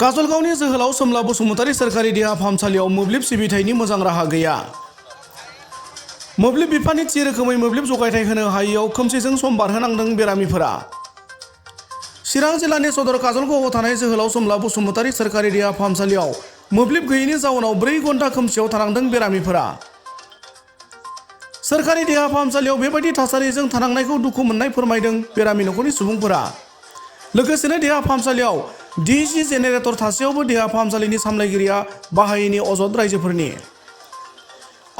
काजलगावनि जोहोलाव सोमला बसुमतारी सोरखारि देहा फाहामसालियाव मोब्लिब सिबिथायनि मोजां राहा गैया। मोब्लिब बिफाननि थि रोखोमै मोब्लिब जगायथाय होनो हायैयाव खोमसिजों सम बारहोनांदों बेरामिफोरा। चिरां जिल्लानि सदर काजलगावआव थानाय जोहोलाव सोमला बसुमतारी सोरखारि देहा फाहामसालियाव मोब्लिब गैयैनि जाउनाव 4 घन्टा खोमसियाव थानांदों बेरामिफोरा। सोरखारि देहा फाहामसालियाव बेबायदि थासारिजों थानांनायखौ दुखु मोननाय फोरमायदों बेरामि नखरनि सुबुंफोरा। लोगोसेनो देहा फाहामसालियाव डिसि जेनेरेटर थासेयावबो देहा फाहामसालिनि सामलायगिरिया बाहायैनि अजद रायजोफोरनि।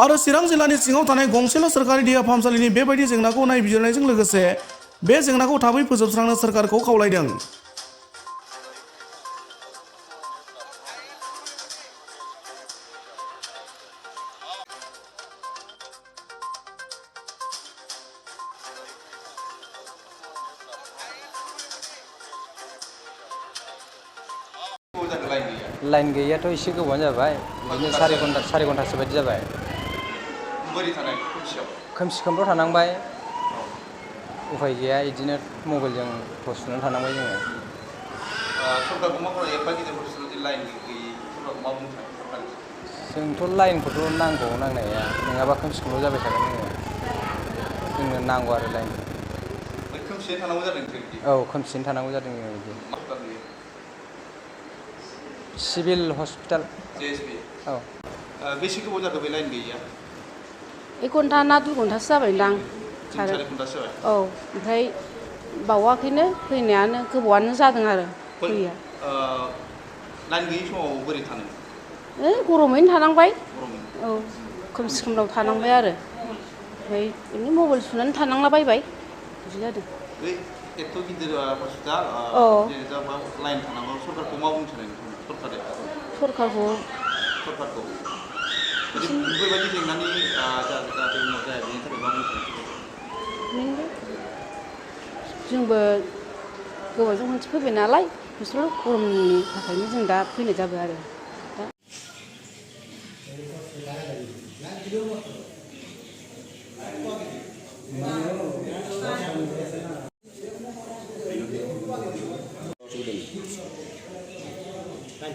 आरो चिरां जिल्लानि सिङाव थानाय गंसेल' सोरखारि देहा फाहामसालिनि बेबायदि जेंनाखौ नायबिजिरनायजों लोगोसे बे जेंनाखौ थाबै फोजोबस्रांनो सोरखारखौ खावलायदों। लाइन गैयाथ' एसे गोबावानो जाबाय, बिदिनो 4 घन्टासो बायदि जाबाय। खोमसि खोमलाव थानांबाय, उफाय गैया, बिदिनो मबाइलजों टर्च सुनानै थानांबाय जोङो। सरकारखौ मा खालामो? एफा गिदिर हस्पिटाल लाइन गैयि सरकारखौ मा बुंनो सानो? जोंथ' लाइनखौथ' नांगौ नांनाया, नङाबा खोमसि खोमलाव जाबाय थागोन जोंनो नांगौ आरो लाइनखौ। खोमसियैनो थानांगौ जादों बिदि? औ, खोमसियैनो थानांगौ जादों जोङो बिदि। Civil hospital JSB। औ। बेसे गोबाव जाखो बे लाइन गैयिया? 1 घन्टा ना 2 घन्टासो जाबायदां। 3-4 घन्टासो जाबाय। औ, ओमफ्राय बावाखैनो, फैनायानो गोबावानो जादों आरो फैया। लाइन गैयि समाव बोरै थानो? गरमैनो थानांबाय। गरमैनो? औ, खोमसि खोमलाव थानांबाय आरो। ओमफ्राय बिदिनो मबाइल सुनानै थानांलाबायबाय, बिदि जादों। एथ' गिदिर हस्पिटाल जेनेबा लाइन थानांगौ, सरकारखौ मा बुंनो सानो? सरकारखौ बेफोरबायदि जेंनानि जाहाथे उनाव जाया, बेनि थाखाय मा बुंनो सानो? जोंबो गोबावजों खनसे फैबाय नालाय, हस्पिटालाव गरमनि थाखायनो जों दा फैनाय जाबाय आरो। दा